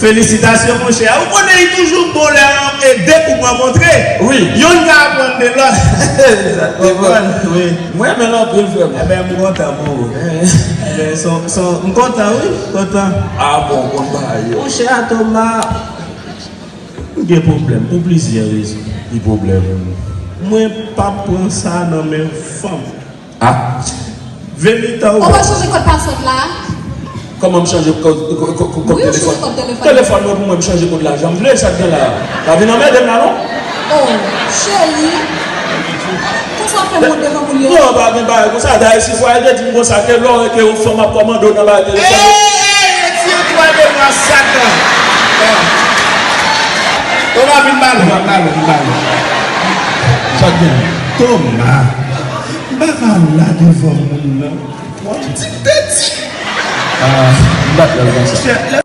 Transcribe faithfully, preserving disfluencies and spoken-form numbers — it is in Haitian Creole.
Felisitasyon, monchè. Ou konnen, li toujou bon lè e de koup rankontre. Wi. Yonn ka aprann de lòt. Ou konprann? Wi. Mwen renmen l anpil, frè m. Enben, m kontan pou ou. Enben, son, son, m kontan, wi. Kontan. Ah bon, konn bagay yo. Monchè, Atoma, m gen pwoblèm pou plizyè rezon. Ki pwoblèm? Mwen p ap pran sa nan men fanm. Ah. Venita, ou pa chanje kòd paswòd la? Kòman m chanje kòd, kòd, kòd, kòd telefòn? Wi, ou chanje kòd telefòn. Telefòn mwen pou mwen, m chanje kòd la jan m vle, sa k gen la? Pa vin anmède m la, non? Oh, cheri. Konsa w fè m wont devan moun yo? Non, pa gen bagay konsa. Dayè, si Fwaye te di m konsa, ke lè w, ke yon fanm ap kòmande w nan bagay telefòn. Ey, ey, retire dwèt de mwen, Satan. Bon. Bon, pa vin ba l, vin ba l, vin ba l. Sa k gen? Toma. M pa ka la devan moun nan. Ti tèt. Ah, m pa t wè l konsa. Chè, lè